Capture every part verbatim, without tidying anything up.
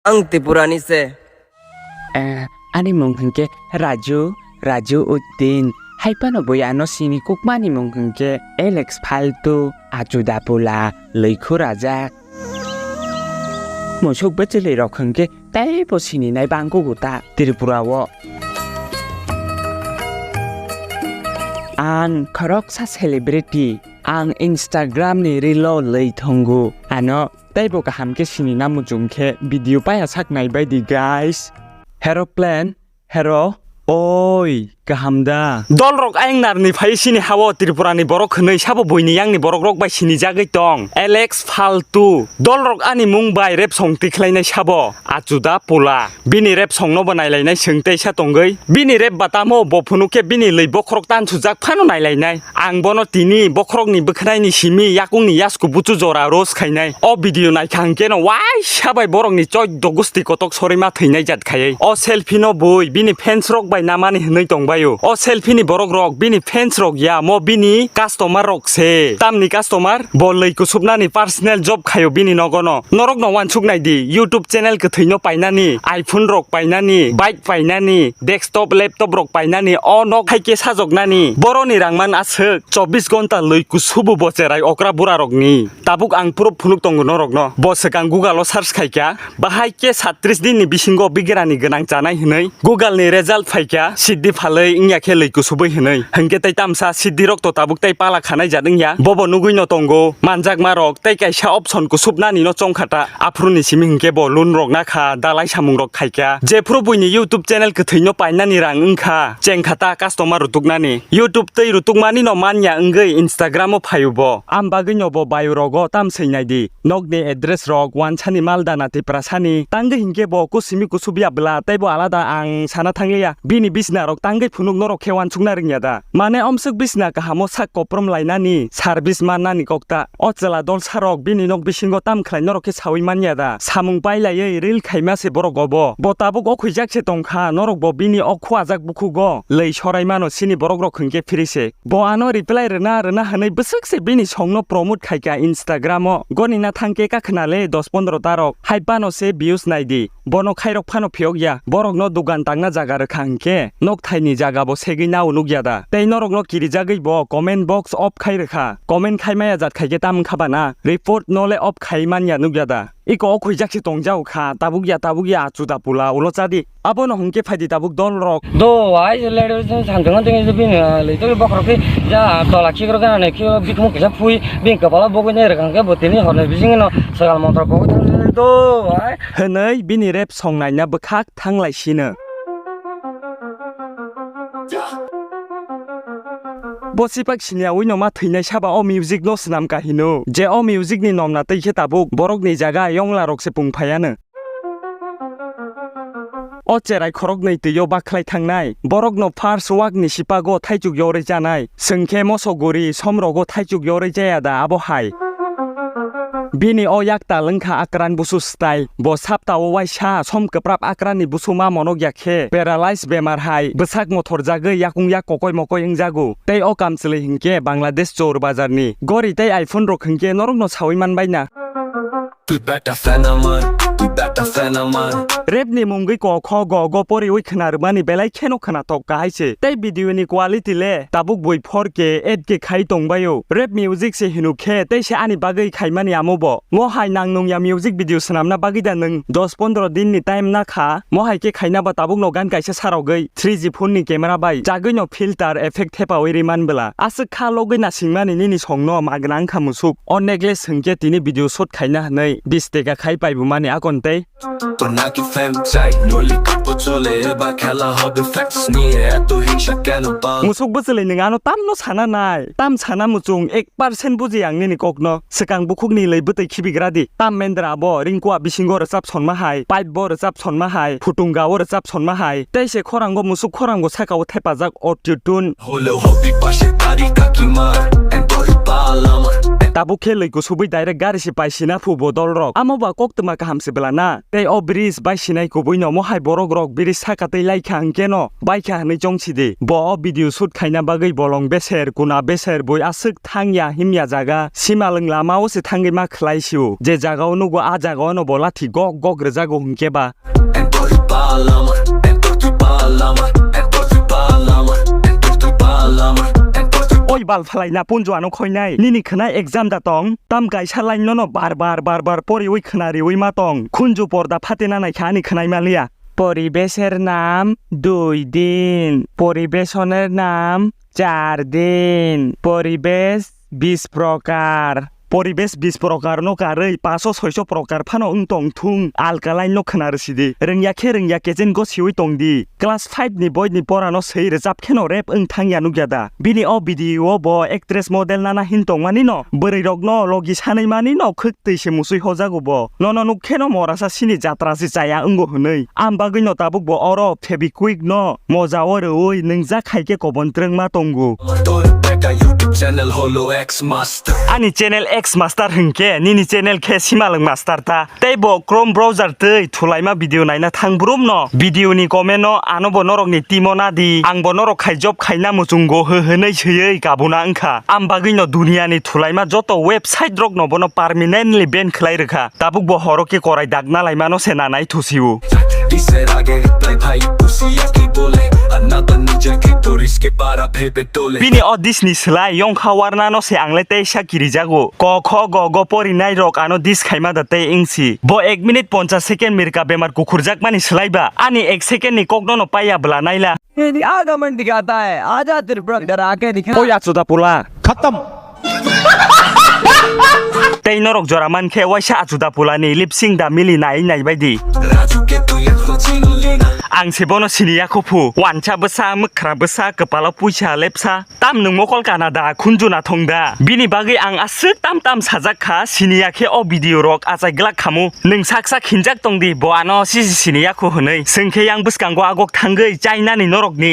Ang Tripurani se. Eh, ani mung hwnkhe Raju, Raju Uddin. Hai phano bui ano sini kukmani mung hwnkhe Alex Faltu, Achuda Pula, Loikhu Rajak. Musuk bwchwlwi rok hwnkhe teibo sininai bangkugo ta Tripura o. Ang khoroksa celebrity, ang Instagram ni reel o lwi thwngo. Ano teibo kaham khe sinina muchung khe video paya sak nai bai di guys. Hero plan, hero, oi, kaham da? Dolrok ayang narni phai sini hao Tripura ni borok hwnwi sabo buini yangni borok rok bai sini jagwi tong. Alex Faltu. Dolrok ani mung bai rap song tikhlainai sabo. Achuda Pula. Bini rap song no bo nailainai swng teisa tongwi. Bini rap ba tamo bo phunuk khe bini lwi bokhorok tansujak phano nailainai. Ang bono tini bokhorokni bwkhwnaini simi yakungni yasku buchu jora roast khainai. O video naikha hwnkhe no waisa bai borokni choido gusti kotok sorima thwinai jat khaiwi. O selfie no bui bini fans rok bai namani hwnwi tongbaio. O selfie ni borok rok bini fans rok ya, mo bini customer rok se. Tamni customer? Bo lwi kusupnani personal job khaio bini nogono. Norokno wansuk nai di, YouTube channel kwthwino painani, iPhone rok painani, bike painani, desktop, laptop rok painani, o nok hai khe sajoknani. Boroni rangman aswk, chobbish gonta lwi kusubu bo cherai okra bura rokni. Tabuk ang proof phunuk tongo norokno. Bo swkang Google o search khaikha, bahai khe satrish din ni bisingo bigrani gwnang chanai hwnwi Google ni result phaikha, siddhi phalwi wngya khe lwi kusubui hwnwi. Hwnkhe tei tamsa siddhi rok to tabuk tei pala khanai jat wngya. Bobo nugui no tongo, manjakma rok tei kaisa option kusubnani no chongkha ta. Aphuru ni simi hwnkhe bo loan rok nakha, dalai samung rok khaikha. Jephuru buini YouTube channel kwthwino painani rang wngkha, chengkha ta customer rutuknani. YouTube tei rutukmani no manya wngwi Instagram o phaio bo. Am bagwi no bo bio rogo tam swinai di. Nokni address rok, wansani Malda na Tiprasani, tangwi hinkhe bo kusimi kusubya bwla, tei bo alada ang sana thangliya. Bini bisna rok tangwi phunuk norok khe wansukna rwngya da? Mane omswk bisna kahamo sak koprom lainani, service mannani kok ta. O chwla dolsa rok bini nok bisingo tam khlai norok khe saui manya da? Samung pailaiwi reel khaima se borok obo. Bo tabuk o khwijak se tongkha, norok bo bini o khuajak bukhugo lei sorai mano, sini borok rok hwnkhe phiri se. Bo ano reply rwna rwna hwnwi bwswk se bini songno promote khaikha Instagram o. Goni na thangkhe kakhna le dos pondro ta rok. Hai phano se views nai di. Bono khairok phano phiyok ya. Borokno dugan tangna jaga rwkha hwnkhe nok thaini jaga bo segwi nao nukya da? Tei norokno kirijagwi bo comment box off khai rwkha. Comment khai maya jat khaikhe tam wngkha ba na? Report no le off khai manya nukya da? Iko o khwijak se tongjao kha, tabuk ya, tabuk ya, chuda pula, ulo chadi. Abono hwnkhe phaidi tabuk dol rok. Do, ai, lady, samsung tengin bini, ah, lady bokhorok khe, ja, tola khikrok gana ne, khiro bikmung kisa phui, bini kopalo bogwi ne rwkang khe, bo tini horni bising no, sagal motor bogwi thang do, ai. Hwnwi bini rap song naina bwkhak thanglai sino. Bo sipak siniya ui no ma thwinai saba o music no swnam ka hino, je o music ni nomna twi khe tabuk borok ni jaga yongla rok se pung phaiya no. O cherai khorok nwi twi o bakhlai thangnai borok no first wak ni sipago thaichuk yorwi chanai, swngkhe moso guri som rogo thaichuk yorwi chaya da abo hai. Bini o yak tal wngkha akran busu style. Bo sapta o waisa som kwprap akran ni busu ma monok ya khe paralyze bemar hai bwsak mothor jagwi yakung yak kokoi mokoi wngjago. Tei o kamchwlwi hinkhe Bangladesh Chour Bazar ni gori tei iPhone rok hinkhe norok no saui man bai na. Tu beta phenomenon, tu beta phenomenon. Rap ni mungwi kok kho go go poriwi khna rwmani belai kheno khna tok kahai se. Tei video ni quality le tabuk bui four K, eight K khai tongbaio. Rap music se hinuk khe tei se ani bagwi khaimani amo bo. Ngo hai nang nung ya music video swnamna bagwi da nwng dos pondro din ni time na kha? Mo hai khe khaina ba tabuk no gan kaisa sarogwi three G phone ni camera bai jagwi no filter effect thepawi ri man bwla. Aswk kha logwi na singmani nini song no magna wngkha musuk. O necklace hwnkhe tini video shoot khaina hwnwi bis teka khai paibumani akon tei. তোর নাকি ফ্যান চাই, নইলে কাপড় চলে, এবার খেলা হবে ফ্যাক্টস নিয়ে, এত হিংসা কেন বাল? Musuk bwchwlwi nwng ano tamno sana nai? Tam sana muchung ek percent buji ang nini kokno. Swkang bukhukni lwi bwtwi khibigra di. Tam mendra abo ringkua bisingo rwchap sonma hai, pipe bo rwchap sonma hai, phutunga o rwchap sonma hai, tei se khorango musuk khorango saka o thepajak auto tune. হলেও হবি পাশে বাড়ি কাকিমার, and বড় বাল আমার। Tabuk khe lwi kusubui direct gari se paisina phu bo dol rok. Amo ba koktwma kaham se bwla na. Tei o trees bai sinai kubui no mohai borok rok biri saka tei laikha hwnkhe no baikha hwnwi chong sidi. Bo o video shoot khaina bagwi bolong beser, kuna beser, bui aswk thang ya himya jaga, simalwng lama o se thangwi ma khlai sio. Je jaga o nugo, a jaga o no bo lathi gok gok rwjago hwnkhe ba. Oi bal phalai na punju ano khoinai. Nini khwnai exam da tong. Tam kaisa line no no bar bar bar bar poriwi khwnariwi ma tong. Khunju porda phatena naikha ani khwnai maliya. পরিবেশের নাম দুই দিন, পরিবেশনের নাম চার দিন, পরিবেশ বিশ প্রকার। Poribesh bis prokar no karwi paso soiso prokar phano wng tong thung, alkaline no khwna rwsidi. Rwngya khe rwngya kecheng go siwi tong di. Class five ni boi ni pora no swi rwchap khe no rep wng thang ya nukya da. Bini o video o bo actress model nana hin tong mani no, bwrwi rok no logi sanwi mani no khwk twi se musui hojago bo. Nono nuk khe no morasa sini jatra se chaya wngo hwnwi. Am bagwi no tabuk bo oro Febikwik no moja o rwui nwngjak hai khe kobon twrwngma tongo. তোর বেটা YouTube channel হলো x master. Ani channel X Master hwnkhe nini channel khe Simalwng Master ta. Tei bo Chrome browser twi thulaima video naina thang brum no. Video ni comment no ano bo norok ni team o na di. Ang bo norok khai job khaina muchungo hw hwnwi swiwi kabuna wngkha. Am bagwi no duniya ni thulaima joto website rok no bono permanently ban khlai rwkha. Tabuk bo horo khe korai dakna laimano se nanai thusiu. Disser age reply bhai, pusi ya ki bole, another ninja ki to riske para phebe dole. Bini o disni slai yongkha warna no se angle teisa kirijago. Ko kho go go porinai rok ano dis khaima da tei wngsi. Bo ek minute ponchas second mirka bemar kukhurjakmani slai ba. Ani ek second ni kokno no paiya bwla naila. ये नहीं, आधा मिनट दिखाता है, आजा त्रिपुरा घर आके दिखा। Oi achuda pula. Khatam. Tei norok jora mankhe waisa achuda pulani lip sync da mili nai nai baidi. Ang se bono siniya khophu. Wansa bwsa, mwkhra bwsa, kwpalo puisa lepsa. Tam nwng mokol kana da, khunju na thong da. Bini bagwi ang aswk tam tam sajak kha, siniya khe o video rok achai glak khamu. Nwng sak sak hinjak tong di, bo ano sisi siniya kho hwnwi. Swng khe yang bwskango agok thangwi chainani norokni.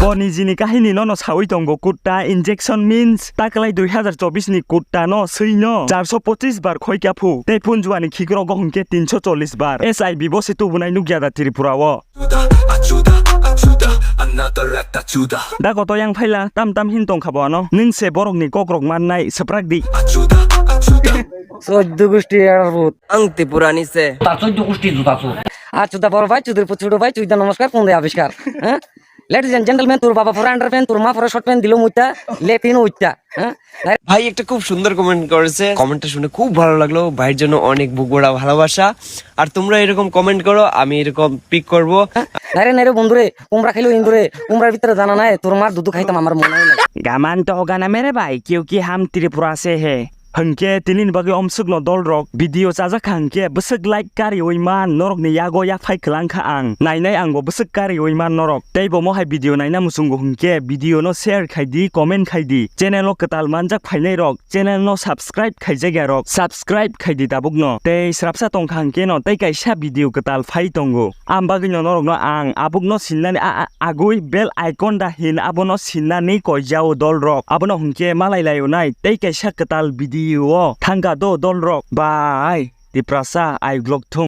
Bo nijini kahini nono sawi tongo, kutta injection means taklai dui hazar chobbish ni kutta no swi no charso pochis bar khoi kya phu. Tei phunjuani khikrogo hwnkhe tinso chollis bar. S I B bo se tubunai nukya da Tripura o. Da koto yang phaila tam tam hin tong kha bo ano. Nwng se borok ni kok rok mannai swprak di. Choddo gusti erput. Ang Tripura ni se. Tar choddo gusti juta chor. Achuda bor bai, chudri puchudu bai, chuida namaskar, kunde abiskar. Ladies and gentlemen, তোর বাবা পরে under pant, তোর মা পরে short pant, দিল মুইতা, লেটিন উইতা। ভাই একটা খুব সুন্দর কমেন্ট করেছে, কমেন্টটা শুনে খুব ভালো লাগলো। ভাইয়ের জন্য অনেক বুকভরা ভালোবাসা। আর তোমরা এরকম কমেন্ট করো, আমি এরকম পিক করব। নারে নারে বন্ধুরে, কুমড়া খাইলো ইন্দুরে, কুমড়ার ভিতরে দানা নাই, তোর মার দুধ খাইতাম আমার মনে হয় না। Gaman to gana mere bhai, kyunki hum Tripura se hai. Hwnkhe tinini bagwi omswkno dolrok video chajak kha hwnkhe bwswk like kariwi man norokni yago yaphai kwlang kha ang. Nainai angbo bwswk kariwi man norok. Tei bo mohai video naina muchungo hwnkhe video no share khai di, comment khai di. Channel o kwtal manjak phainai rok channel no subscribe khaijak ya rok subscribe khai di tabuk no. Tei srapsa tong kha hwnkhe no tei kaisa video kwtal phai tongo. Am bagwi no norok no ang abuk no sinnani a, a, agwi bell icon da hin abono sinnani koi jao dolrok. Abono hwnkhe malai laio nai tei kaisa kwtal video o thangka do dolrok. Bye. Tiprasa, I vlog thung.